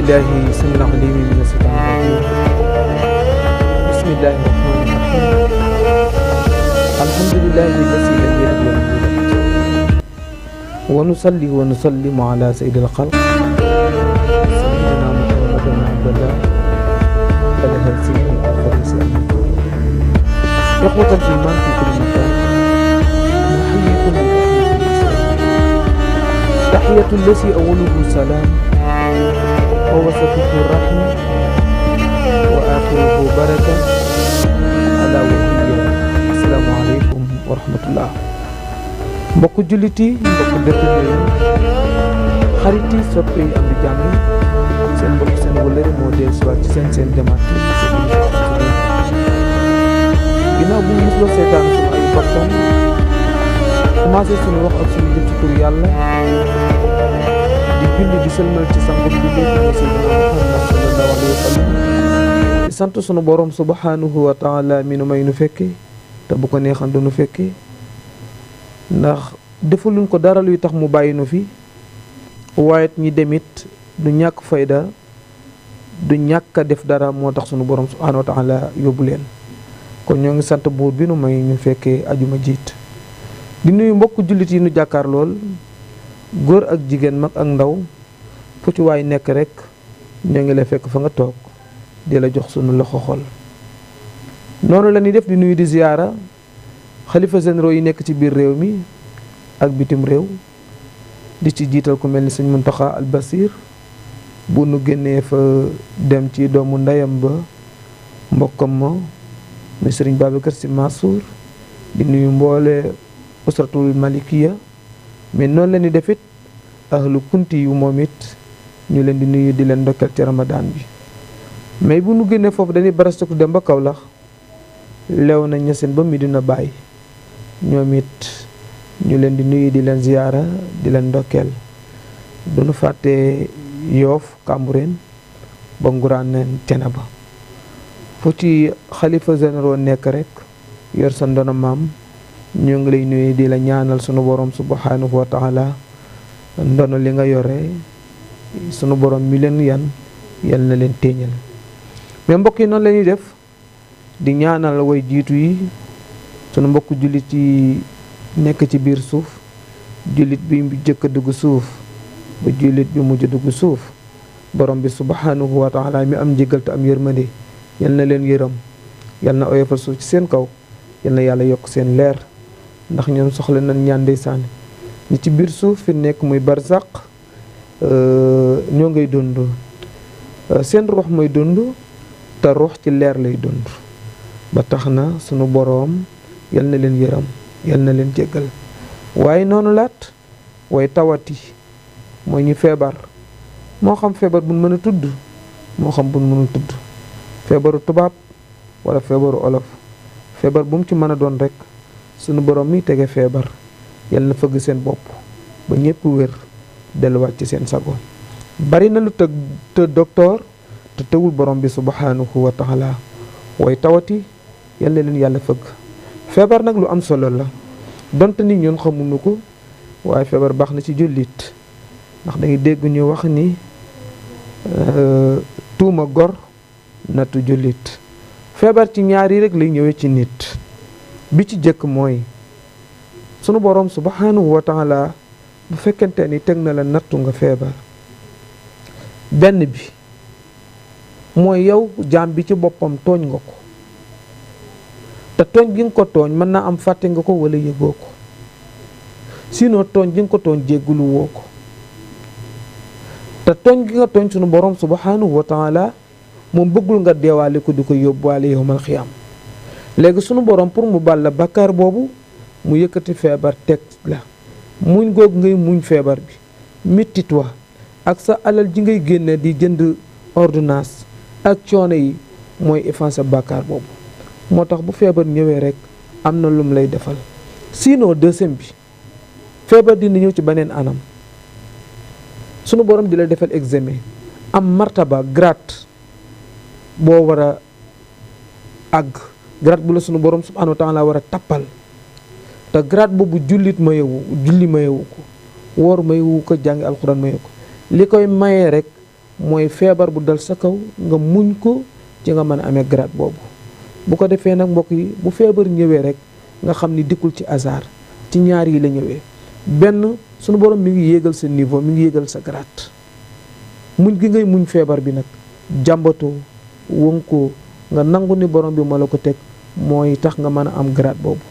بالله السميع العليم من الشيطان الرجيم بسم الله الرحمن الرحيم الحمد لله الذي لم يلد ولم يولد ونصلي ونسلم على سيد الخلق سيدنا محمد بن عبد الله الهادي الخليص إخوة الإيمان في كل مكان نحييكم بتحية الإسلام تحية الذي أوله سلام ووسطه رحمة وآخره بركة على وهي السلام عليكم ورحمة الله mbokku jullit yi mbokku dëkkandoo yi xarit yi soppe yi am di jàmm yi seen mbokk seen wëllëre moo dee siwaat ci seen Demaat TV ginnaaw bu ñu musloo seetaan suñu ay bakkan commencé suñu wax ak suñu jëf ci tur yàlla di julli di sëlmal ci sangu bi di Seydina Muhammad sallallahu alayhi wa sallam di sant sunu borom subhanahu wa taala mi nu may nu fekke te bu ko neexan du nu fekke ndax defaluñ ko dara luy tax mu bàyyi nu fi waaye ñi demit du ñàkk fayda du ñàkk a def dara moo tax sunu borom subhanahu wa taala yóbbu leen kon ñoo ngi sant buur bi nu may ñu fekkee ajuma jiit di nuyu mbokk jullit yi nu jàkkaar lool góor ak jigéen mag ak ndaw fu ci waay nekk rek ñoo ngi lay fekk fa nga toog di la jox sunu loxo xol noonu la ñuy def di nuyu di ziyaara xalifa généraux yi nekk ci biir réew mi ak bitim réew di ci jiital ku mel ni sëñ Muntaxa al Basir bu nu génnee fa dem ci doomu ndeyam ba mbokkam ma muy sëriñ Babacar Sy Mansour di nuyu mboole usratul malikiya mais noonu la ñuy defit ahlu kunti yu moom it ñu leen di nuyu di leen ndokkal ci ramadan bi mais bu nu génnee foofu dañuy barastaku dem ba Kaolack lew na ñaseen ba Medina Baye ñoom it ñu leen di nuyu di leen ziyaara di leen ndokkeel duñu fàtte Yoof Cambérène ba Nguraan Thiénaba fu ci xalifa généraux nekk rek yor sa ndono maam ñoo ngi lay nuyu di la ñaanal sunu borom subhanahu wa taala ndono li nga yore sunu borom mi leen yan yal na leen téeñal mais mbokk yi noonu la ñuy def di ñaanal way jiitu yi sunu mbokk jullit yi nekk ci biir suuf jullit bi jëkk a dugg suuf ba jullit bi mujj dugg suuf borom bi subhanahu wa taala mi am njëgal te am yërmande yal na leen yërëm yal na oyofal suuf ci seen kaw yal na yàlla yokk seen leer ndax ñoom soxla nañ ñaan ndeysaan ñi ci biir suuf fi nekk muy barzaq ñoo ngay dund seen ruux mooy dund te ruux ci leer lay dund ba tax na sunu boroom yal na leen yërëm yal na leen jéggal waaye noonu laat way tawati mooy ñu feebar moo xam feebar buñ mën a tudd moo xam buñ mënul tudd feebaru tubaab wala feebaru olof feebar bu mu ci mën a doon rek sunu borom mi tege feebar yal na fëgg seen bopp ba ñépp wér delluwaat ci seen sago bari na lu te docteur te tëwul borom bi subhanahu wa taala way tawati yal na leen yàlla fëgg feebar nag lu am solo la donte ni ñun xamuñu ko waaye feebar baax na ci jullit ndax da ngay dégg ñu wax ni tuuma gor nattu jullit feebar ci ñaari rek lay ñëwee ci nit bi ci jëkk mooy sunu borom subhanahu wa taala bu fekkente ni teg na la nattu nga feebar benn bi mooy yow jaam bi ci boppam tooñ nga ko te tooñ gi nga ko tooñ mën naa am fàtte nga ko wala yëgoo ko sinon tooñ gi nga ko tooñ jéggulu woo ko te tooñ gi nga tooñ sunu borom subhanahu wa taala moom bëggul nga deewaale ko di ko yóbbuwaale yawmal xiyaam léegi sunu borom pour mu bal la bakkaar boobu mu yëkkati feebar teg la muñ googu ngay muñ feebar bi mettit wa ak sa alal ji ngay génne di jënd ordonnance ak coono yi mooy effacer bakkaar boobu moo tax bu feebar ñëwee rek am na lum lay defal sinon deuxième bi feebar dina ñëw ci beneen anam sunu borom di la defal examen am martaba grade boo war a àgg grade bu la sunu borom subhanahu wa taala war a tappal te grade boobu julli mayewu ko woor mayewu ko jàngi alxuraan mayewu ko li koy mayee rek mooy feebar bu dal sa kaw nga muñ ko ci nga mën a amee grade boobu. bu ko defee nag mbokk yi bu feebar ñëwee rek nga xam ni dikkul ci hasard ci ñaar yi la ñëwee. benn sunu borom mi ngi yéegal sa niveau mi ngi yéegal sa grade muñ gi ngay muñ feebar bi nag jàmbatoo wënkoo nga nangu ni borom bi moo la ko teg mooy tax nga mën a am grade boobu.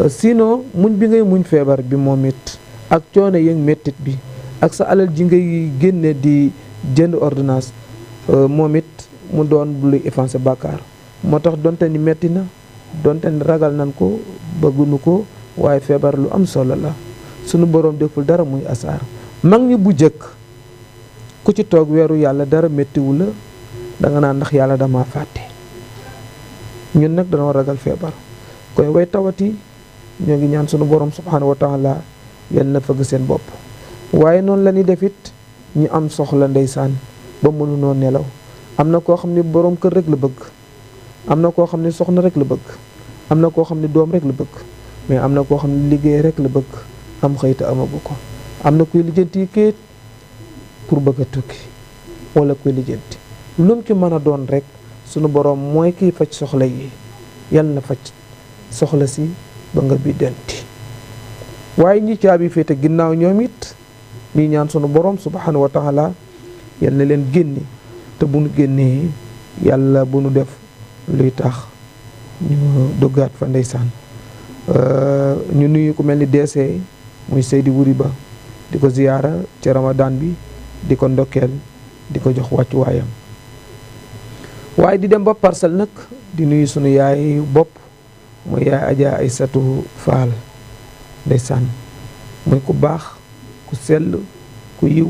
Sinon muñ bi ngay muñ feebar bi moom it ak coono yeeg mettit bi ak sa alal ji ngay génne di jënd ordonnance moom it mu doon luy effacer bàkkaar moo tax donte ni metti na donte ni ragal nan ko bëggunu ko waaye feebar lu am solo la sunu borom deful dara muy asaar. mag ñi bu jëkk ku ci toog weeru yàlla dara mettiwu la danga naan ndax yàlla dama fàtte. ñun nag dañoo ragal feebar koy way tawati ñoo ngi ñaan sunu borom subhanahu wa taala yal na fëgg seen bopp. waaye noonu la ñuy def it ñi am soxla ndeysaan ba mënunoo nelaw. am na koo xam ne borom kër rek la bëgg, am na koo xam ne soxna rek la bëgg, am na koo xam ne doom rek la bëgg, mais am na koo xam ne liggéey rek la bëgg am xëy te amagu ko. am na kuy lijjanti kayit pour bëgg a tukki wala kuy lijjanti lu mu ci mën a doon rek sunu borom mooy kiy faj soxla yi yal na faj soxla si ba nga biddanti. waaye ñi caabi féete ginnaaw ñoom it ñi ñaan sunu borom subhanahu wa taala yal na leen génne te bu nu génnee yàlla bu nu def luy tax ñu duggaat fa ndeysaan. ñu nuyu ku mel ni DC muy Seydi Wuri Ba di ko ziyaara ci ramadan bi di ko ndokkeel di ko jox wàccuwaayam. waaye di dem ba Parcelles nag di nuyu sunu yaay bopp muy yaay Adja Aysatu Faal ndeysaan muy ku baax ku sell ku yiw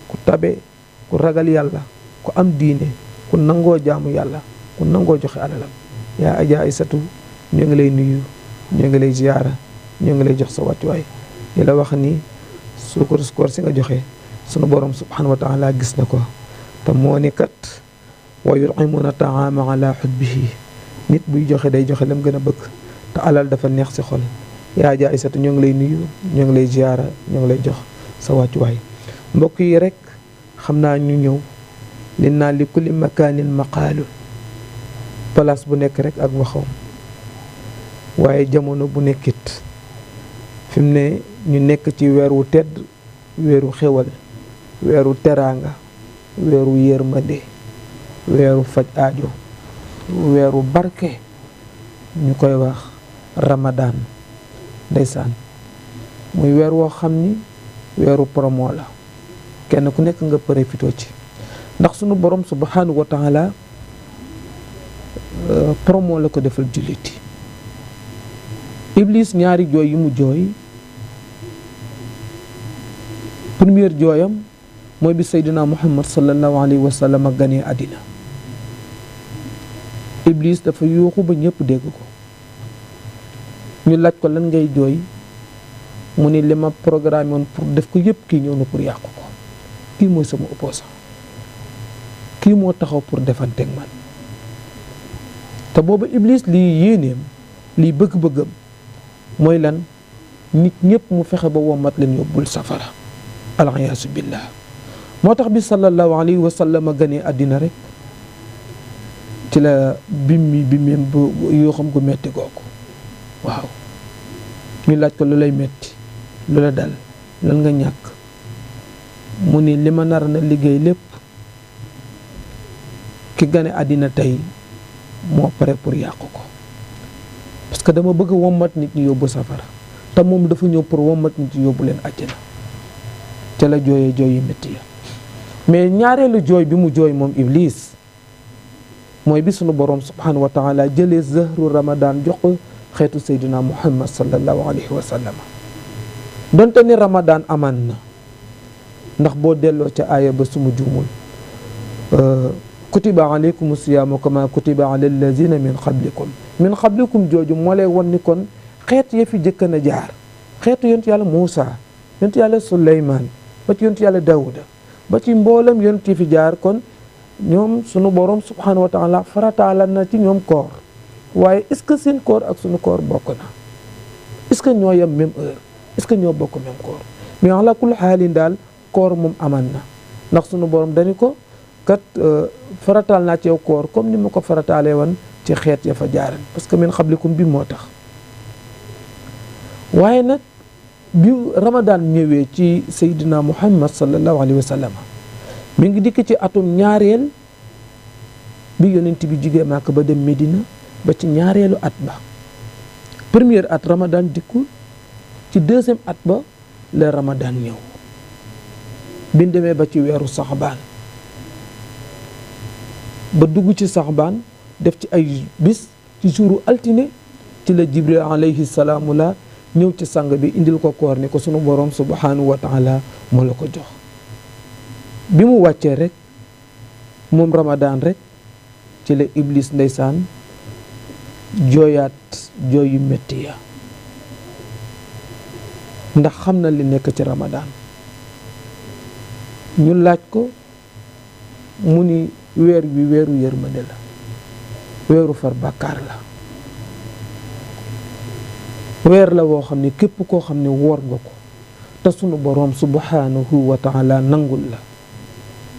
ku tabe ku ragal yàlla ku am diine ku nangoo jaamu yàlla ku nangoo joxe alalam. yaa Adja Aysatu ñoo ngi lay nuyu ñoo ngi lay ziyaara ñoo ngi lay jox sa wàccuwaay di la wax ni suukar koor si nga joxe sunu borom subhanahu wa taala gis na ko te moo ni kat wa yut'imuna ta'ama ala hubbihi nit buy joxe day joxe lam gën a bëgg te alal dafa neex si xol. yaa Adja Aysatu ñoo ngi lay nuyu ñoo ngi lay ziyaara ñoo ngi lay jox sa wàccuwaay. mbokk yi rek xam naa ñu ñëw li naa li kulli makaanin maqaalu place bu nekk rek ak waxam waaye jamono bu nekkit fi mu ne ñu nekk ci weer wu tedd weeru xewal weeru teraanga weeru yërmande weeru faj aajo weeru barke ñu koy wax Ramadan ndeysaan muy weer woo xam ni weeru promo la kenn ku nekk nga profité ci ndax sunu borom subhanahu wa taala promo la ko defal julliti. Iblis ñaari jooy yi mu jooy première jooyam mooy bi Seydina Muhammad sallallahu alayhi wa sallam ganee àddina. Iblis dafa yuuxu ba ñëpp dégg ko ñu laaj ko lan ngay jooy mu ni li ma programme woon pour def ko yëpp kii ñëw na pour yàqu ko. kii mooy sama opposant kii moo taxaw pour defanteeg man. te booba Iblis lii yéeneem lii bëgg-bëggam mooy lan nit ñëpp mu fexe ba womat leen yóbbul safara aliyaasu billah. moo tax bi sallallahu alayhi wa sallam ganee àddina rek ci la bimmeem bu yoo xam gu metti googu waaw ñu laaj ko lu lay metti lu la dal lan nga ñàkk mu ni li ma nar na liggéey lépp ki gane àddina tey moo pare pour yàqu ko parce que dama bëgg wommat nit ñi yóbbu safara te moom dafa ñëw pour wommat nit ñi yóbbu leen àjjana ca la jooyee jooy yu métti ya. mais ñaareelu jooy bi mu jooy moom Iblis mooy bi sunu borom subhanahu wa taala jëlee zahru Ramadan jox ko xeetu Seydina Muhammad sallallahu alayhi wa sallam. donte ni Ramadan amaan na ndax boo delloo ca aaya ba suma juumul kutiba alaykum siyaamu kama kutiba ala allazina min qablikum jooju moo lay won ni kon xeet ya fi jëkkan a jaar xeetu yonent yàlla Muusa yonent yàlla Suleymaan ba ci yonent yàlla Daawuda ba ci mboolam yonent yi fi jaar kon ñoom sunu borom subhanahu wa taala farataala na ci ñoom koor waaye est-ce que seen koor ak sunu koor bokk na est-ce que ñoo yem même heure est-ce que ñoo bokk même koor mais ala kulli xaalin daal koor moom aman na ndax sunu borom dañu ko kat farataal naa ci yow koor comme ni ma ko farataalee woon ci xeet ya fa jaaran parce que min xablikum bi moo tax. waaye nag bi Ramadan ñëwee ci Seydina Muhammad sallallahu alayhi wa sallam mi ngi dikk ci atum ñaareel bi yonent bi jugee Màkka ba dem Medina ba ci ñaareelu at ba première at Ramadan dikkul ci deuxième at ba la Ramadan ñëw bi demee ba ci weeru Saxbaan ba dugg ci Saxbaan def ci ay bis ci jouru altine ci la Jibril alayhi salaamu la ñëw ci sang bi indil ko koor ni ko sunu borom subhanahu wa taala moo la ko jox bi mu wàccee rek moom Ramadan rek ci la Iblis ndeysaan jooyaat jooyu métti ya ndax xam na li nekk ci Ramadan ñu laaj ko mu ni weer wi weeru yërmande la weeru far bàkkaar la weer la woo xam ne képp koo xam ne woor nga ko te sunu boroom subhanahu wa taala nangul la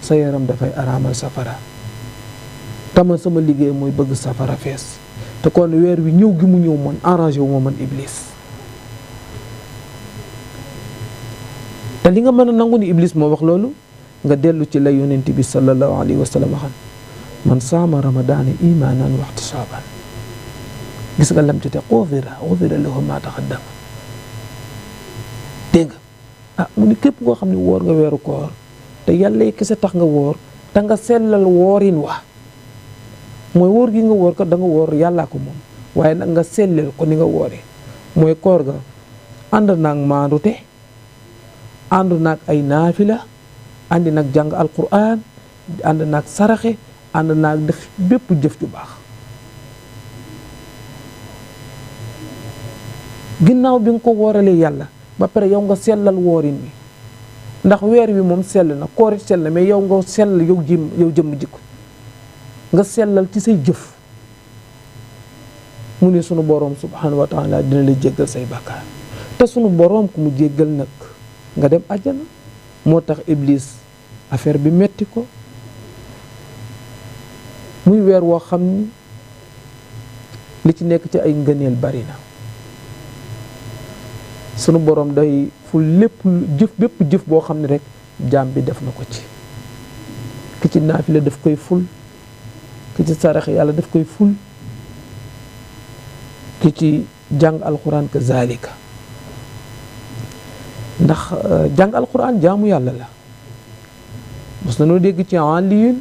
sa yaram dafay araamal safara tama sama liggéey mooy bëgg safara fees te kon weer wi ñëw gi mu ñëw man arrangé wu ma man Iblis te li nga mën a nangu ni Iblis moo wax loolu nga dellu ci la yonent bi sallallahu alayhi wa sallam xam man saama ramadaana imaanan wa ihtisaaban gis nga lam ci te xufira lahu ma taqaddama dégg nga mu ni képp koo xam ne woor nga weeru koor te yàlla kese tax nga woor te nga sellal woorin wa mooy wóor gi nga wóor ko da nga wóor yàllaa ko moom waaye nag nga sellal ko ni nga wooree mooy koor ga ànd naag maandute ànd naag ay naafila àndi nag jàng alquran ànd naag saraxe ànd naag def bépp jëf ju baax ginnaaw bi nga ko wooralee yàlla ba pare yow nga sellal woorin wi ndax weer wi moom sell na koorit sell na mais yow nga sell yow jëmm jikko nga sellal ci say jëf mu ne sunu boroom subhanahu wa taala dina la jéggal say bàkkaar te sunu boroom ku mu jéggal nag nga dem àjjana moo tax Iblis affaire bi metti ko muy weer woo xam ni li ci nekk ci ay ngëneel bari na sunu boroom day fu lépp bépp jëf boo xam ne rek jaam bi def na ko ci ki ci naafila daf koy ful ki ci sarax yàlla daf koy ful ki ci jàng alxuraan ka zalika ndax jàng alxuraan jaamu yàlla la mos na noo dégg ci Aliyun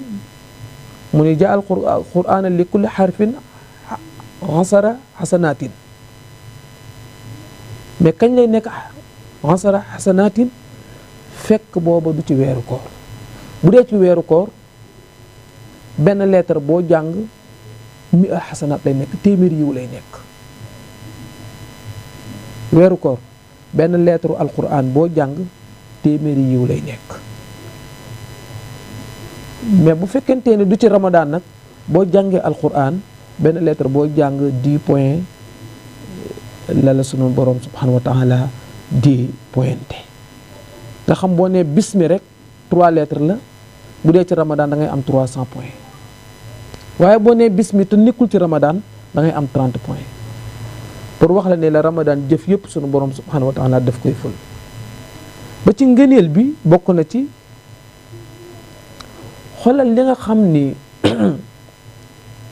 mu ne ja alxuraan li kulli xarfin ansara xasanaatin mais kañ lay nekk ansara xasanaatin fekk booba du ci weeru koor bu dee ci weeru koor benn lettre boo jàng mi a xasanaat lay nekk téeméer yiw lay nekk weeru koor benn lettre alquran boo jàng téeméeri yiw lay nekk mais bu fekkente ne du ci Ramadan nag boo jàngee alquran benn lettre boo jàng 10 points la sunu borom subhanahu wa taala di pointé nga xam boo nee bismi rek 3 lettres la bu dee ci Ramadan da ngay am 300 points waaye boo nee bismi te nekkul ci Ramadan da ngay am 30 points pour wax la ne la Ramadan jëf yëpp sunu borom subhanahu wa taala daf koy ful ba ci ngëneel bi bokk na ci xoolal li nga xam ni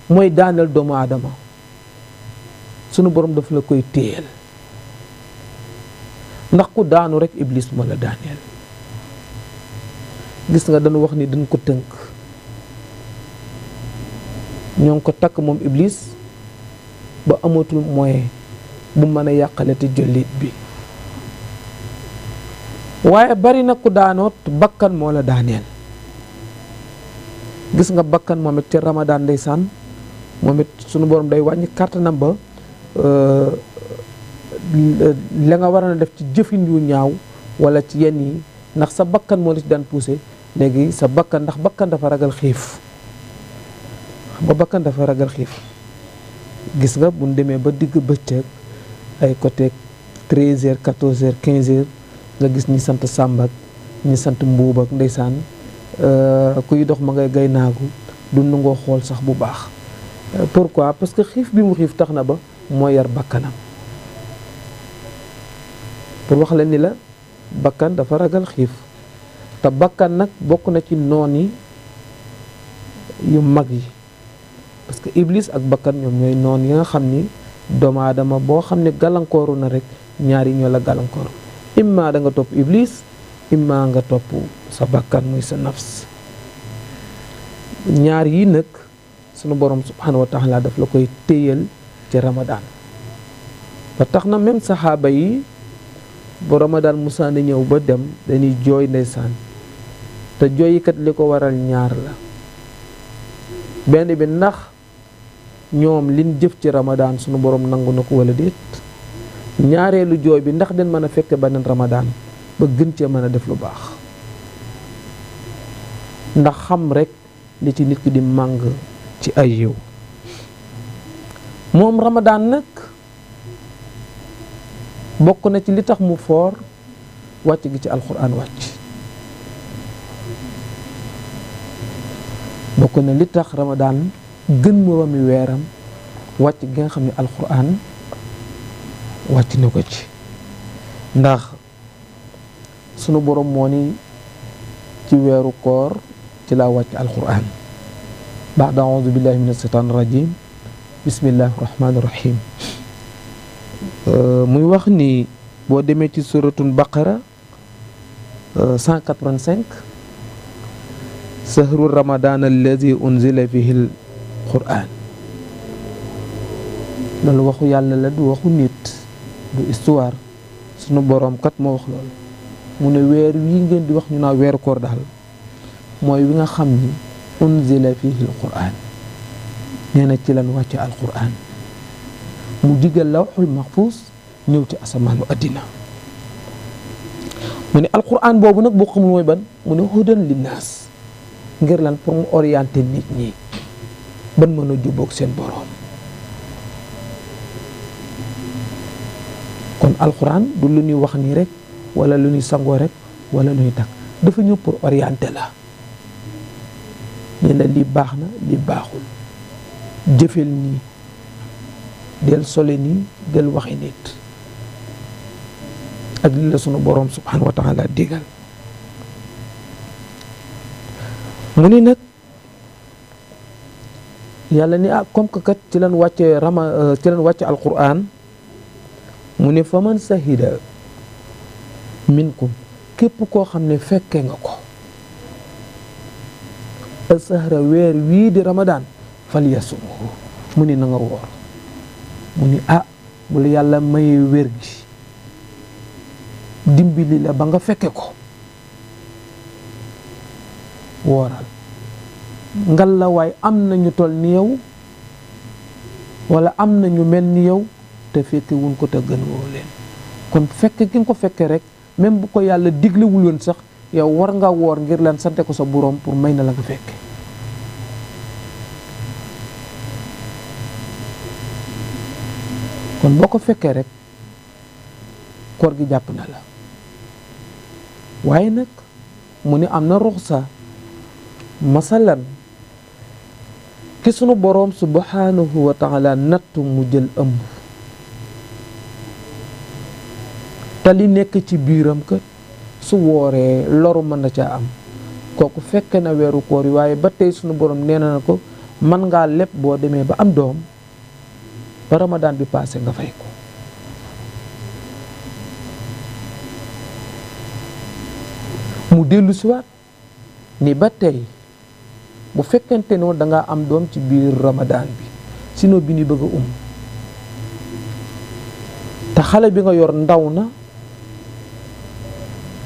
mooy daaneel doomu aadama sunu borom daf la koy téyel ndax ku daanu rek Iblis moo la daaneel gis nga dañu wax ni dañ ko tënk ñoo ngi ko takk moom Iblis ba amatul moyen bu mën a yàqale te jullit bi waaye bari na ku daanoot bakkan moo la daaneel gis nga bakkan moom it ci Ramadan ndeysaan moom it sunu borom day wàññi kàttanam ba la nga war a def ci jëfin yu ñaaw wala ci yenn yi ndax sa bakkan moo la ci daan poussé léegi sa bakkan ndax bakkan dafa ragal xiif xam nga bakkan dafa ragal xiif gis nga bu ñu demee ba digg bëccëg ay côté 13h 14h 15h nga gis ñi sant Sàmba ak ñi sant Mbuub ak ndeysaan kuy dox ma ngay gay naagu du nangoo xool sax bu baax. Pourquoi? Parce que xiif bi mu xiif tax na ba moo yar bakkanam. pour wax la ni la bakkan dafa ragal xiif te bakkan nag bokk na ci noon yi yu mag yi, parce que iblis ak bakkan ñoom ñooy noon yi nga xam ni doomu aadama boo xam ne gàllankooru na rek ñaar yi ñoo la gàllankooru, imma da nga topp iblis, imma nga topp sa bakkan muy sa nafs. ñaar yi nag sunu borom subhanahu wa taala daf la koy téyal ci Ramadan. ba tax na même saxaaba yi bu Ramadan musaana ñëw ba dem dañuy jooy ndeysaan, te jooyikat li ko waral ñaar la. benn bi ndax ñoom liñ jëf ci Ramadan sunu borom nangu na ko wala déet. ñaareelu jooy bi ndax den mën a fekke beneen Ramadan ba gën cee mën a def lu baax, ndax xam rek li ci nit ki di màng ci ay yiw. moom Ramadan nag bokk na ci li tax mu foor wàcc gi ci alxuraan wàcc. bokk na li tax Ramadan gën moroomi weeram wàcc gi nga xam ne alxuraan wàcc na ko ci. ndax sunu borom moo ni ci weeru koor ci laa wàcc alxuraan. ba'da a'uuzu billahi mina shaytaani rajiim bismillahi rahmaani rahiim. muy wax ni boo demee ci suratul baqara 185 sahru ramadan allazi unzila fihi alquran. loolu waxu yàlla la, du waxu nit, du histoire. sunu boroom kat moo wax loolu. mu ne weer wi ngeen di wax ñu naa weeru koor daal mooy wi nga xam ni unzila fihi alquran, nee na ci lan wàcce alquran. mu digal lawxul mahfuus ñëw ci asamaanu addina. mu ne alquran boobu nag boo xamul mooy ban, mu ne hudan linnaas, ngir lan pour mu orienter nit ñi ban mën a jubboog seen boroom. kon alquran du lu ñuy wax nii rek wala lu ñuy sangoo rek wala lu ñuy takk, dafa ñëw pour orienter la. nee na lii baax na lii baaxul, jëfel nii, del sole nii, del waxi nit, ak li la sunu boroom subhanahu wa taala digal. mu ni nag yàlla ni comme que kat ci lan wàcce alquran, mu ne faman sahida minkum, képp koo xam ne fekke nga ko asahra weer wii di Ramadan fal yasumhu, mu ni na nga woor. mu ni bu la yàlla mayee wér gi dimbali la ba nga fekke ko, wooral. ngal la waay am na ñu toll ni yow wala am na ñu mel ni yow te fekke wuñ ko te gën woo leen. kon fekke ki nga ko fekke rek, même bu ko yàlla diglewul woon sax yow war nga woor ngir lan sante ko sa boroom pour may na la nga fekke. kon boo ko fekkee rek koor gi jàpp na la. waaye nag mu ni am na ruxsa, masalan ki sunu boroom subhanahu wa taala nattu mu jël ëmb te li nekk ci biiram kat su wooree loru mën na caa am, kooku fekke na weeru koor yi, waaye ba tey sunu boroom nee na ko mën ngaa lépp boo demee ba am doom ba Ramadan bi passé nga fay ko. mu dellu siwaat ni ba tey bu fekkente ne da nga am doom ci biir Ramadan bi, sinon bi ni bëgg a te xale bi nga yor ndaw na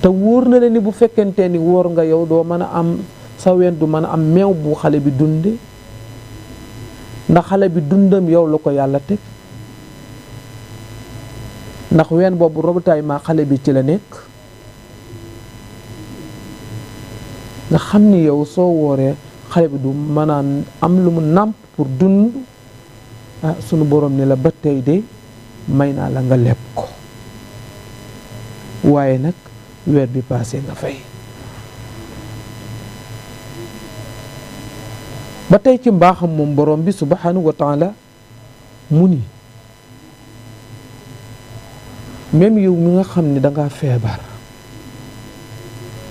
te wóor na la ni bu fekkente ni wóor nga yow doo mën a am sa ween du mën a am meew bu xale bi dunde, ndax xale bi dundam yow la ko yàlla teg, ndax ween boobu robutaay ma xale bi ci la nekk. nga xam ni yow soo wooree xale bi du mën a am lu mu nàmp pour dund. sunu boroom ne la ba tey de may naa la nga leb ko, waaye nag weer bi passé nga fay. ba tey ci mbaaxam moom borom bi subhanahu wa taala mu ni même yow mi nga xam ne danga feebar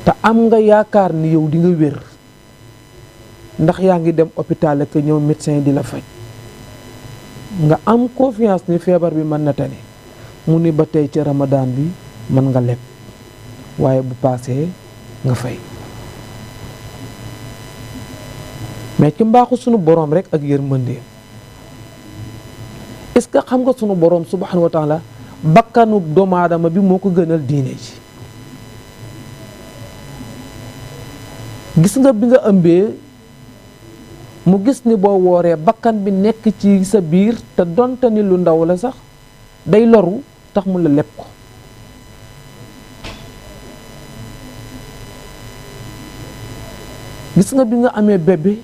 te am nga yaakaar ni yow di nga wér ndax yaa ngi dem hôpital ak ñëw médecin di la faj nga am confiance ni feebar bi mën na tane mu ni ba tey ci ramadan bi mën nga leb waaye bu paasee nga fay. mais ci mbaaxu sunu borom rek ak yërmande est-ce que xam nga sunu borom subhanahu wa taala bakkanu doomu aadama bi moo ko gënal diine ji. gis nga bi nga ëmbee mu gis ni boo wooree bakkan bi nekk ci sa biir te donte ni lu ndaw la sax day loru tax mu la leb ko. gis nga bi nga amee bébé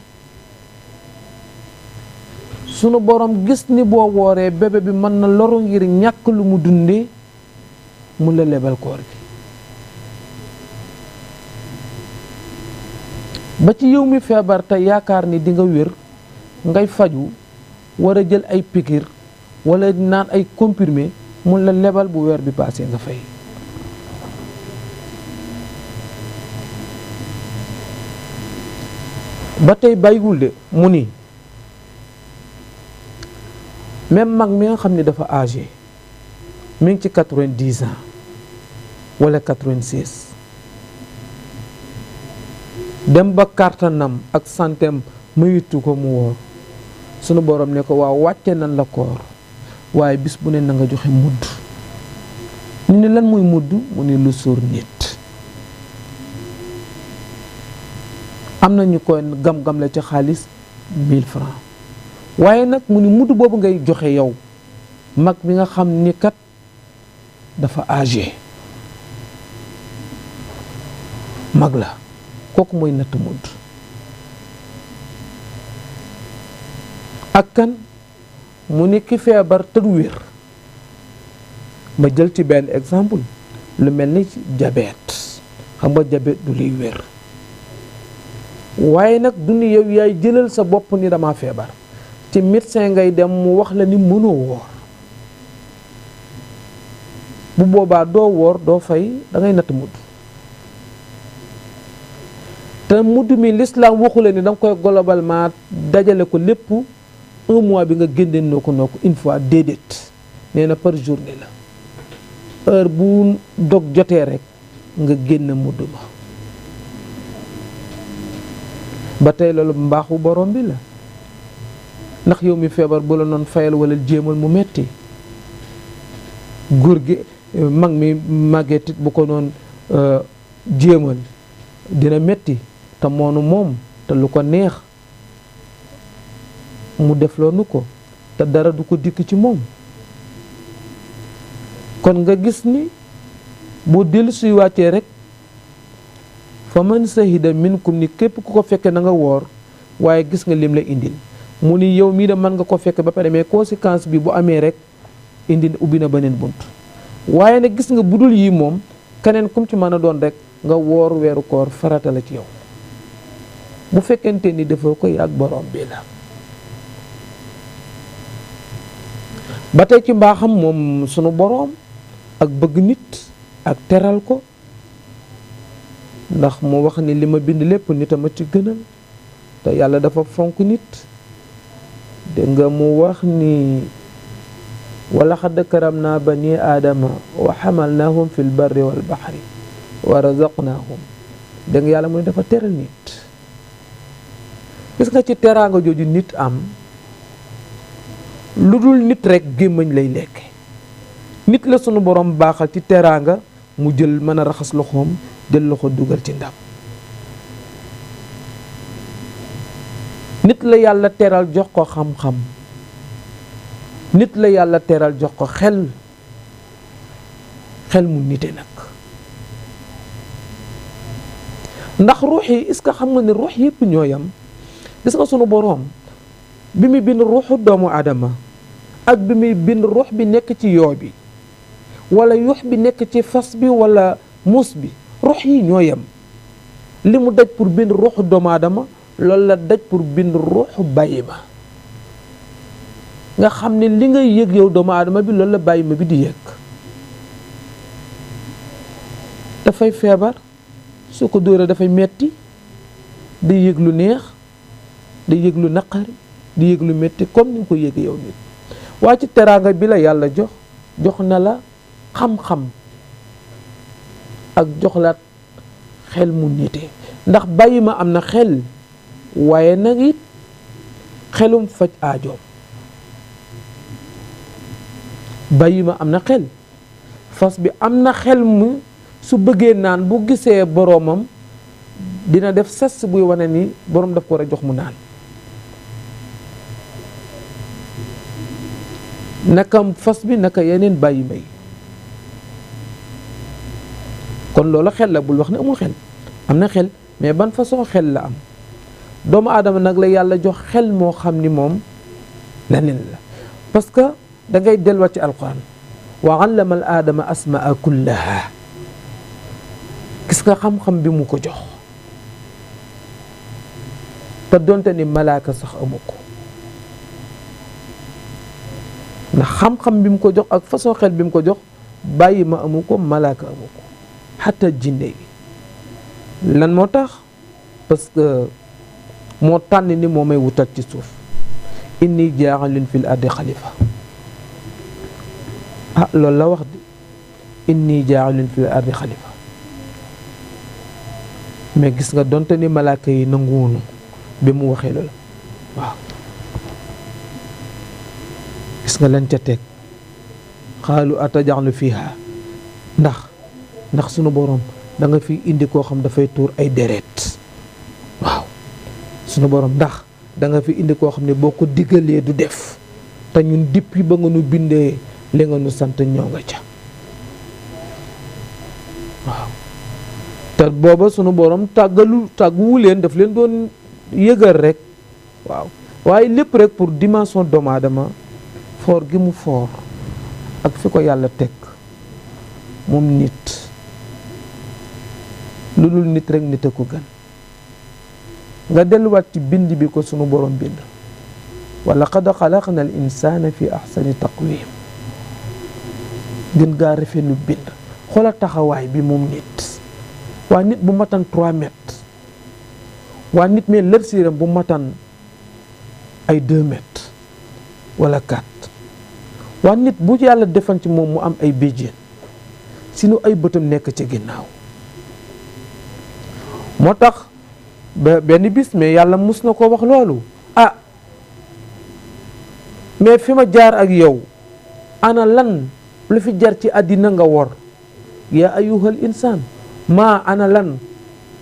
sunu borom gis ni boo wooree bébé bi mën na loru ngir ñàkk lu mu dundee mu la lebal koor gi. ba ci yow mi feebar te yaakaar ni di nga wér ngay faju war a jël ay piqûre wala naan ay comprimé mu la lebal bu weer bi paasee nga fay. ba tey bàyyiwul de mu ni même mag mi nga xam ne dafa âgé mi ngi ci 90 ans wala 86 dem ba kàttanam ak santeem mayitu ko mu woor sunu borom ne ko waaw wàcce nan la koor waaye bis bu ne na nga joxe mudd. ñu ne lan mooy mudd mu ne lu suur nit. am na ñu koy gam-gam la ci xaalis 1000 francs waaye nag mu ni mudd boobu ngay joxe yow mag bi nga xam ni kat dafa âgé mag la kooku mooy natt mudd. ak kan mu ni ki feebar te du wér ma jël ci benn exemple lu mel ni diabète xam nga diabète du liy wér waaye nag du ni yow yaay jëlal sa bopp ni dama feebar ci médecin ngay dem mu wax la ni mënoo woor bu boobaa doo woor doo fay da ngay natt mudd. te mudd mi l'islam waxu la ni da nga koy globalement dajale ko lépp 1 mois bi nga génne noo ko une fois déedéet nee na par journée la heure bu dog jotee rek nga génn mudd ma. ba tey loolu mbaaxu borom bi la ndax yow mi feebar bu la noon fayal wala jéemal mu metti góor gi mag mi màggetit bu ko noon jéemal dina metti te moonu moom te lu ko neex mu def loonu ko te dara du ko dikk ci moom. kon nga gis ni boo dellu suy wàccee rek fa man sahida minkum ni képp ku ko fekke na nga woor waaye gis nga lim la indil mu ni yow mii de mën nga ko fekke ba pare mais conséquence bi bu amee rek indi ubbi na beneen bunt. waaye nag gis nga budul yi moom keneen kum ci mën a doon rek nga woor weeru koor farata la ci yow bu fekkente ni dafa koy ak borom bi la. ba tey ci mbaaxam moom sunu boroom ak bëgg nit ak teral ko ndax mu wax ni li ma bind lépp nit a ma ci gënal te yàlla dafa fonk nit. dégg nga mu wax ni wala xadd karamna bani aadama wa xamalnaahum fi lbarri walbaxri wa razaqnaahum. dégg nga yàlla mu ne dafa teral nit. gis nga ci teraanga jooju nit am lu dul nit rek gémmañ lay lekk. nit la sunu borom baaxal ci teraanga mu jël mën a raxas loxoom jël loxo dugal ci ndab. nit la yàlla teral jox ko xam-xam. nit la yàlla teral jox ko xel mu nite nag. ndax ruux yi est-ce que xam nga ne ruux yëpp ñoo yam. gis nga sunu boroom bi muy bind ruuxu doomu aadama ak bi muy bind ruux bi nekk ci yoo bi wala yuux bi nekk ci fas bi wala muus bi ruux yi ñoo yem li mu daj pour bind ruuxu doomu aadama loolu la daj pour bind ruuxu bàyyi ma nga xam ne li ngay yëg yow doomu aadama bi loolu la bàyyi ma bi di yëg. dafay feebar su ko dóoree dafay metti di yëg lu neex di yëg lu naqari di yëg lu metti comme ni nga ko yëg yow nit. waa ci teraanga bi la yàlla jox na la xam-xam ak joxlaat xel mu nite ndax bàyyi ma am na xel waaye nag it xelum faj aajoom. bàyyi ma am na xel fas bi am na xel mu su bëggee naan bu gisee boroomam dina def sas buy wane ni boroom daf ko war a jox mu naan. naka fas bi naka yeneen bàyyi may kon loolu xel la bul wax ne amul xel am na xel mais ban façon xel la am. doomu aadama nag la yàlla jox xel moo xam ni moom leneen la parce que da ngay delluwaat ci alquran wa allama al aadama asmaa kullaha gis nga xam-xam bi mu ko jox te donte ni malaaka sax amu ko ndax xam-xam bi mu ko jox ak façon xel bi mu ko jox bàyyi ma amu ko malaaka amu ko xatta jinne yi lan moo tax parce que moo tànn ni moo may wutal ci suuf inni jaaxalin fil ardi xalifa loolu la wax di inni jaaxalin fil ardi xalifa mais gis nga donte ni malaaka yi nanguwunu bi mu waxee loolu waaw gis nga lan ca teg xaalu atajaxlu fiha ndax sunu borom da nga fi indi koo xam dafay tuur ay deret waaw sunu borom ndax da nga fi indi koo xam ne boo ko diggalee du def te ñun depuis ba nga nu bindee li nga nu sant ñoo nga ca waaw te booba sunu borom tàgguwu leen daf leen doon yëgal rek waaw waaye lépp rek pour dimension doomu aadama foor gi mu foor ak fi ko yàlla teg moom nit lu dul nit rek nit a ko gën nga delluwaat ci bind bi ko sunu borom bind wa laqad xalaqna al insana fi ahsani taqwim gën gaa rafet lu bind xoola taxawaay bi moom nit waa nit bu matan 3 mètres waa nit mais lërsiiram bu matan ay 2 mètres wala 4 waa nit bu yàlla defan ci moom mu am ay béjjén sinu ay bëtam nekk ci ginnaaw moo tax ba benn bis mais yàlla mus na ko wax loolu mais fi ma jaar ak yow ana lan lu fi jar ci àddina nga wor yaa ayyuhal insaan maa ana lan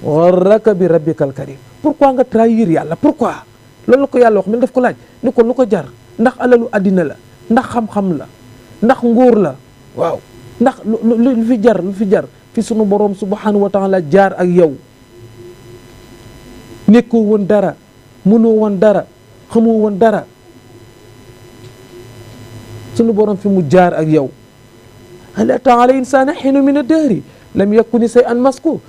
gharraka bi rabbikal karim pourquoi nga trahir yàlla pourquoi loolu la ko yàlla wax men daf ko laaj ni ko lu ko jar ndax alalu àddina la ndax xam-xam la ndax nguur la waaw ndax lu fi jar fi sunu borom subhanahu wa taala jaar ak yow nekkoo woon dara mënoo woon dara xamoo woon dara sunu borom fi mu jaar ak yow hal ataa ala insaana hiinun mina dahri lam yakun shay'an maskuur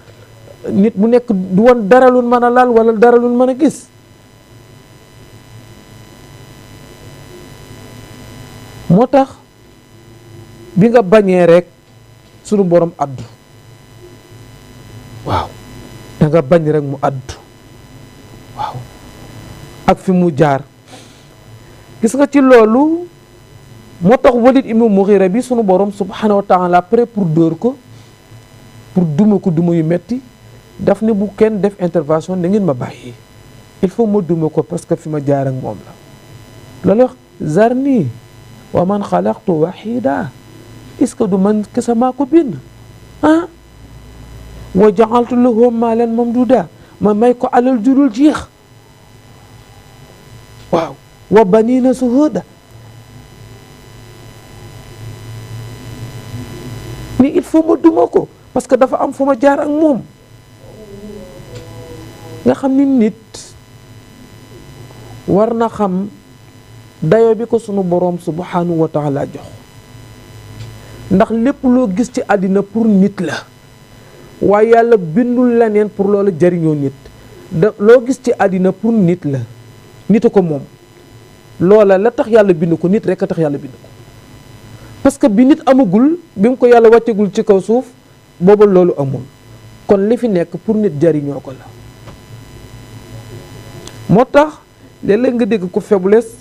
nit mu nekk du woon dara lu mën a laal wala dara lu mën a gis moo tax bi nga bañee rek sunu borom addu waaw da nga bañ rek mu addu waaw ak fi mu jaar gis nga ci loolu moo tax Walid ibnu Mughira bi sunu borom subhanahu wa taala prêt pour dóor ko pour duma ko duma yu metti daf ne bu kenn def intervention da ngeen ma bàyyi il faut ma duma ko parce que fi ma jaar ak moom la loolu wax zarni wa man xalaqtu wahida est-ce que du man kese maa ko bind wa ja'altu lahu maalan mamduda ma may ko alal jurul jeex waaw wa banina suhuda ni il faut ma duma ko parce que dafa am fu ma jaar ak moom nga xam ni nit war na xam dayo bi ko sunu boroom subhanahu wa taala jox ndax lépp loo gis ci àddina pour nit la waaye yàlla bindul leneen pour loolu jëriñoo nit loo gis ci àddina pour nit la, nit a ko moom. loola la tax yàlla bind ko nit rek a tax yàlla bind ko, parce que bi nit amagul, bi mu ko yàlla wàccegul ci kaw suuf booba loolu amul. kon li fi nekk pour nit jariñoo ko la. moo tax léeg-léeg nga dégg ko faiblesse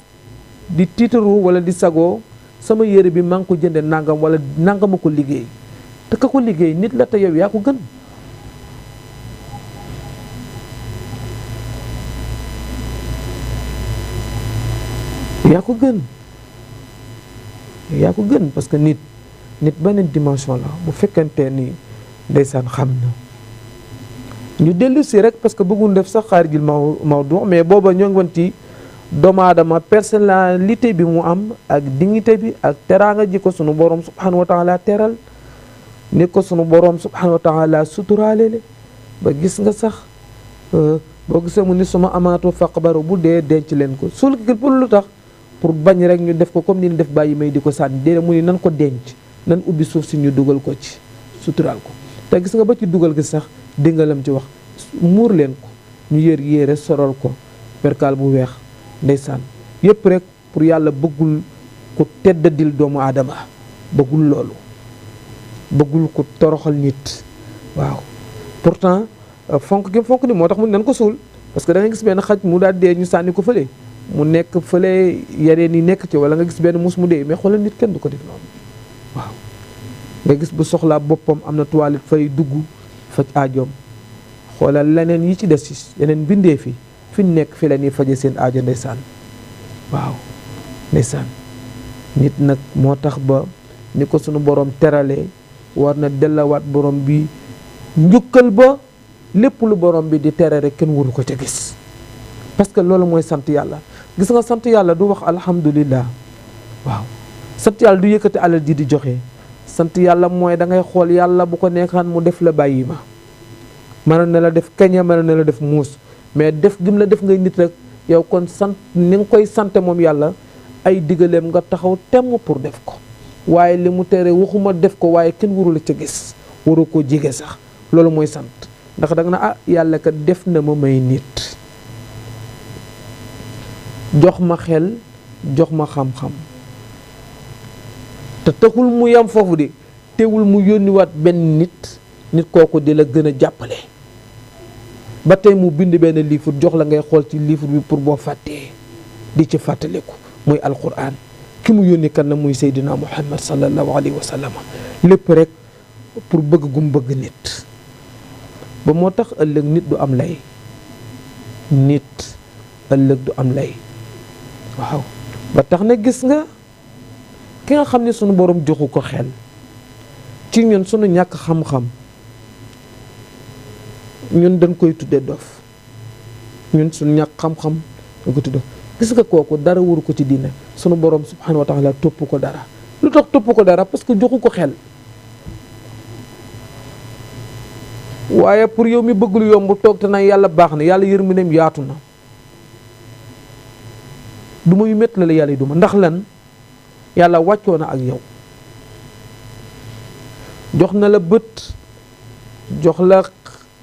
di tiitaru wala di sagoo sama yére bi maa ngi ko jënde nangam wala nangama ko liggéey, te ka ko liggéey nit la te yow yaa ko gën. yaa ko gën, yaa ko gën, parce que nit beneen dimension la bu fekkante ni ndeysaan xam na. ñu dellu si rek parce que bëgguñ def sax xaarijil mawdu, mais booba ñoo ngi woon ci doomu aadama personnalité bi mu am ak dignité bi ak teraanga ji ko sunu borom subhanahu wa taala teral, ni ko sunu borom subhanahu wa taala suturaale ba gis nga sax boo gisee mu ni suma amaatu faqbaru bu dee denc leen ko suul ki pour lu tax, pour bañ rek ñu def ko comme ni ñu def bàyyi may di ko sànni déedéet mu ni nan ko denc, nan ubbi suuf si ñu dugal ko ci suturaal ko. te gis nga ba ci dugal gi sax dingalam ci wax muur leen ko, ñu yër yére sorol ko perkaal bu weex ndeysaan, yépp rek pour yàlla bëggul ko teddadil doomu aadama, bëggul loolu, bëggul ko toroxal nit. waaw pourtant fonk gi fonk ni moo tax mu nan ko suul, parce que da nga gis benn xaj mu daal dee ñu sànni ko fële, mu nekk fële yeneen yi nekk ci, wala nga gis benn mus mu dee, mais xoolal nit kenn du ko def noonu. waaw nga gis bu soxlaa boppam am na toilette fay dugg faj aajoom, xoolal leneen yi ci des ci yeneen bindee fi nekk fi la ñuy faje seen aajo ndeysaan. waaw ndeysaan nit nag moo tax ba ni ko sunu borom teralee war na dellawaat borom bi njukkal ba lépp lu borom bi di tere rek kenn waru ko ca gis, parce que loolu mooy sant yàlla. gis nga sant yàlla du wax alhamdulillah, waaw sant yàlla du yëkkati alal ji di joxe. sant yàlla mooy da ngay xool yàlla bu ko neexaan mu def la bàyyi ma, mën na la def keña, mën na la def muus, mais def gim la def ngay nit rek yow. kon sant ni nga koy sante moom yàlla, ay digaleem nga taxaw temm pour def ko, waaye li mu tere waxuma def ko waaye kenn waru la ca gis, waru ko jige sax. loolu mooy sant, ndax da nga na yàlla kat def na ma may nit, jox ma xel, jox ma xam-xam, te taxul mu yam foofu de, teewul mu yónniwaat benn nit kooku di la gën a jàppale. ba tey mu bind benn livre jox la ngay xool ci livre bi pour boo fàttee di ci fàttaliku, muy alquran. ki mu yónni kan la muy Seydina Muhammad sallallahu alayhi wa sallam, lépp rek pour bëgg gum bëgg nit. ba moo tax ëllëg nit du am lay, nit ëllëg du am lay. waaw ba tax na gis nga ki nga xam ne sunu borom joxu ko xel, ci ñun sunu ñàkk xam-xam ñun dañ koy tudde dof, ñun sunu ñàkk xam-xam dañ koy tudde. gis nga kooku dara waru ko ci diine, sunu borom subhanahu wa taala topp ko dara. lu tax topp ko dara? parce que joxu ko xel. waaye pour yow mi bëgg lu yomb toog te na yàlla baax na, yàlla yërmandeem yaatu na, duma yu métti la yàlla yi duma. ndax lan? yàlla wàccoo na ak yow, jox na la bët, jox la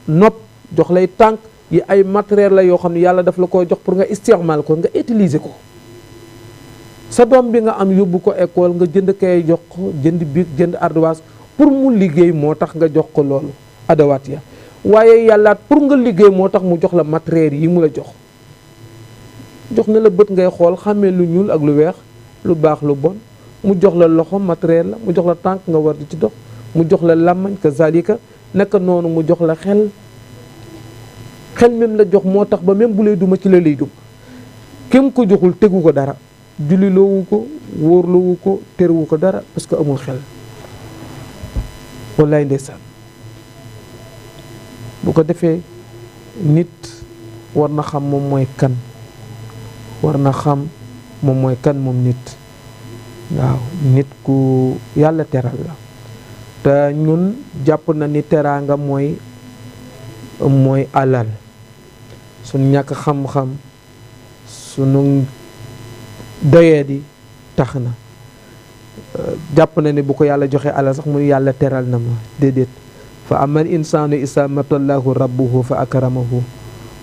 nopp, jox lay tànk yi, ay matériel la yoo xam ne yàlla daf la ko jox pour nga istimaal ko, nga utiliser ko. sa doom bi nga am yóbbu ko école, nga jënd kay jox ko, jënd bic, jënd ardoise pour mu liggéey, moo tax nga jox ko loolu adawaat ya. waaye yàllaat pour nga liggéey moo tax mu jox la matériel yi mu la jox. jox na la bët ngay xool xàmmee lu ñuul ak lu weex, lu baax lu bon. mu jox la loxo matériel la, mu jox la tànk nga war di ci dox, mu jox la làmmañ kazalika. naka noonu mu jox la xel même la jox, moo tax ba même bu lay duma ci la lay duma. kem ko joxul tegu ko dara, julliloowu ko, wóorloowu ko, terewu ko dara, parce que amul xel. wallaay ndeysaan. bu ko defee nit war na xam moom mooy kan, war na xam moom mooy kan moom nit. waaw nit ku yàlla teral la, te ñun jàpp na ni teraanga mooy alal. suñu ñàkk xam-xam, suñu doyadi tax na jàpp na ni bu ko yàlla joxe alal sax muy yàlla teral na ma. déedéet. fa amal insaanu isa matallahu rabbuhu fa akramahu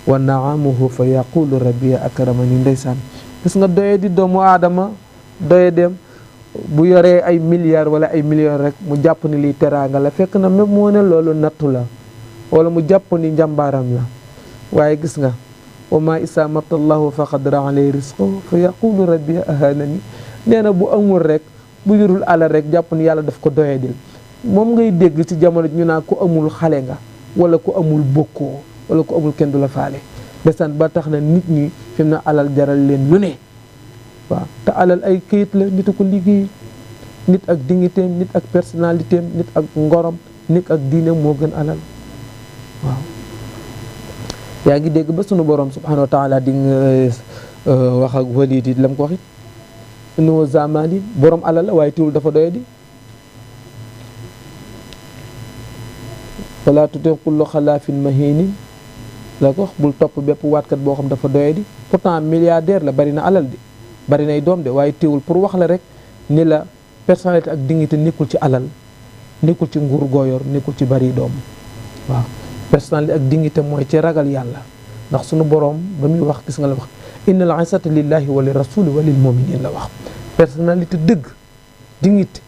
wa naamuhu fa yaqulu rabbi akramani. ndeysaan gis nga doye di doomu aadama doye dem bu yoree ay milliards wala ay millions rek mu jàpp ni lii teraanga la, fekk na même moo ne loolu nattu la, wala mu jàpp ni njàmbaaram la. waaye gis nga wa ma isa mabtallahu fa qadara alayhi rizqahu fa yaqulu rabbi ahanani. nee na bu amul rek, bu yorul alal rek jàpp ni yàlla daf ko doyadil. moom ngay dégg ci jamono ñu naa ku amul xale nga, wala ku amul bokkoo, wala ku amul kenn du la faale. ndeysaan ba tax na nit ñi fi mu ne alal jaral leen lu ne. waaw te alal ay këyit la, nit a ko liggéey. nit ak dignitéem, nit ak personnalitéem, nit ak ngorom, nit ak diineem moo gën alal. waaw yaa ngi dégg ba sunu borom subhanahu wa taala di nga wax ak Walid yi lam ko waxit innahu zamani borom alal la waaye teewul dafa doyadi. wala tuti kullu xalaafin mahinin la ko wax, bul topp bépp waatkat boo xam dafa doyadi. pourtant milliardaire la, bari na alal di, bari nay doom de, waaye teewul pour wax la rek ni la personnalité ak dignité nekkul ci alal, nekkul ci nguur gooyor, nekkul ci bari doom. waaw personnalité ak dignité mooy ci ragal yàlla. ndax sunu borom ba muy wax gis nga la wax innal izzata lillahi wa li rasuli wa lil muminin la wax. personnalité dëgg dignité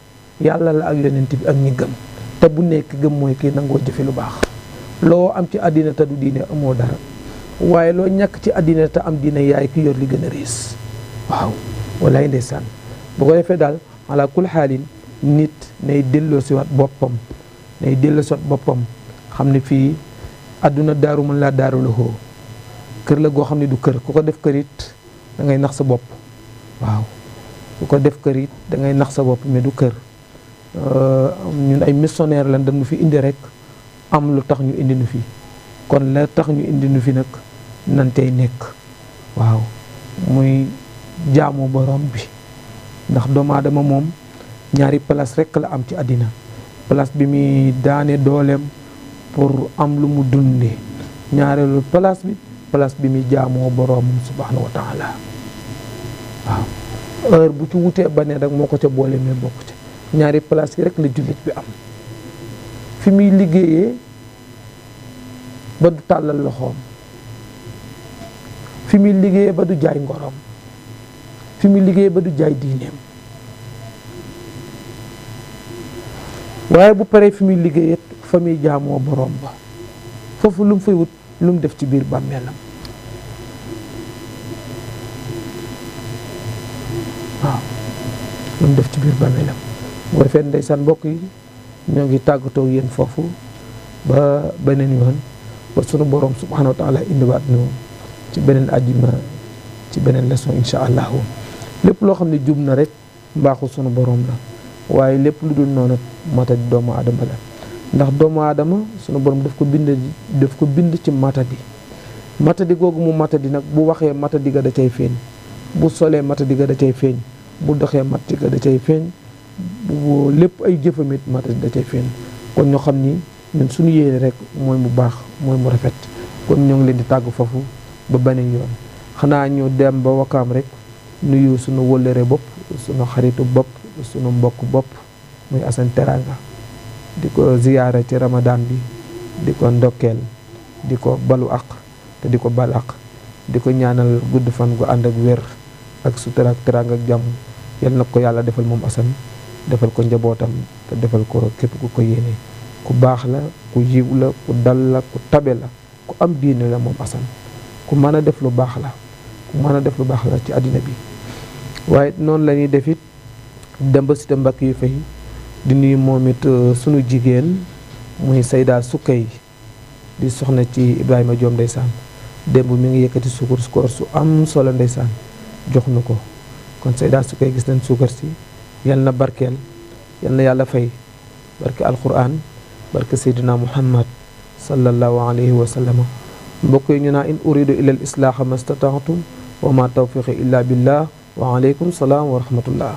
yàlla la ak yonent bi ak ñi gëm. te bu nekk gëm mooy kii nangoo jëfe lu baax. loo am ci àddina te du diine amoo dara, waaye loo ñàkk ci àddina te am diine yaay ki yor li gën a riis. waaw walaay ndeysaan. bu ko defee daal ala kul xaalin nit nay delloo si waat boppam, nay delloo si waat boppam xam ne fii àdduna daaru mën laa daaru la xoo kër la goo xam ne du kër. ku ko def kër it da ngay nax sa bopp. waaw ku ko def kër it da ngay nax sa bopp, mais du kër. ñun ay missionnaire lan dañu fi indi rek am lu tax ñu indi nu fi, kon la tax ñu indi nu fi nag nan tey nekk. waaw muy jaamu borom bi. ndax doomu aadama moom ñaari place rek la am ci àddina. place bi muy daane dooleem pour am lu mu dundee. ñaareelu place bi muy jaamoo borom subhanahu wa taala. waaw heure bu ci wutee ba ne rek moo ko ca boole mais bokk ca. ñaari place yi rek la jullit bi am. fi muy liggéeyee ba du tàllal loxoom, fi muy liggéeyee ba du jaay ngorom, fi muy liggéeyee ba du jaay diineem. waaye bu paree fi muy liggéeyee fa muy jaamoo borom ba, foofu lu mu fay wut lu mu def ci biir bàmmeelam. waaw lu mu def ci biir bàmmeelam. bu ko defee ndeysaan mbokk yi ñoo ngi tàggatoo yéen foofu ba beneen yoon, ba sunu borom subhanahu wa taala indiwaat ñu ci beneen àjjuma ci beneen leçon incha allahu. lépp loo xam ne jub na rek mbaaxu sunu borom la, waaye lépp lu dul noonu matadi doomu aadama la. ndax doomu aadama sunu borom daf ko bind ci matadi googu mu matadi nag bu waxee matadi ga da cay feeñ, bu solee matadi ga da cay feeñ, bu doxee matadi ga da cay feeñ, bu lépp ay jëfamit matadi da cay feeñ. kon ñoo xam ni ñun suñu yéene rek mooy mu baax, mooy mu rafet. kon ñoo ngi leen di tàgg foofu ba beneen yoon. xanaa ñu dem ba Wakaam rek nuyu suñu wëllëre bopp, suñu xaritu bopp, suñu mbokk bopp muy Assane Teranga, di ko ziyaara ci Ramadan bi, di ko ndokkeel, di ko balu ak te di ko bal ak, di ko ñaanal gudd fan gu ànd ak wér ak sutura ak teranga ak jàmm. yal na ko yàlla defal moom Assane, defal ko njabootam te defal ko képp ku ko yéene. ku baax la, ku yiw la, ku dal la, ku tabe la, ku am diine la moom Assane. ku mën a def lu baax la, ku mën a def lu baax la ci àddina bi. waaye noonu la ñuy def it dem ba Cité Mbacke yu fay di nuyu moom it sunu jigéen muy Sayda Sukkay di soxna ci Ibrahima Diom ndeysaan. démb mi ngi yëkkati suukar su am solo ndeysaan jox nu ko. kon Sayda Sukkay gis nañ suukar si, yal na barkeel, yal na yàlla fay, barke alquran, barke Seydina Muhammad sallallahu alayhi wa sallam. mbokk yi ñu naa in uridu illa al islaaha ma stata'tu wa ma tawfiqi illa billah wa alaykum salaam wa rahmatullah.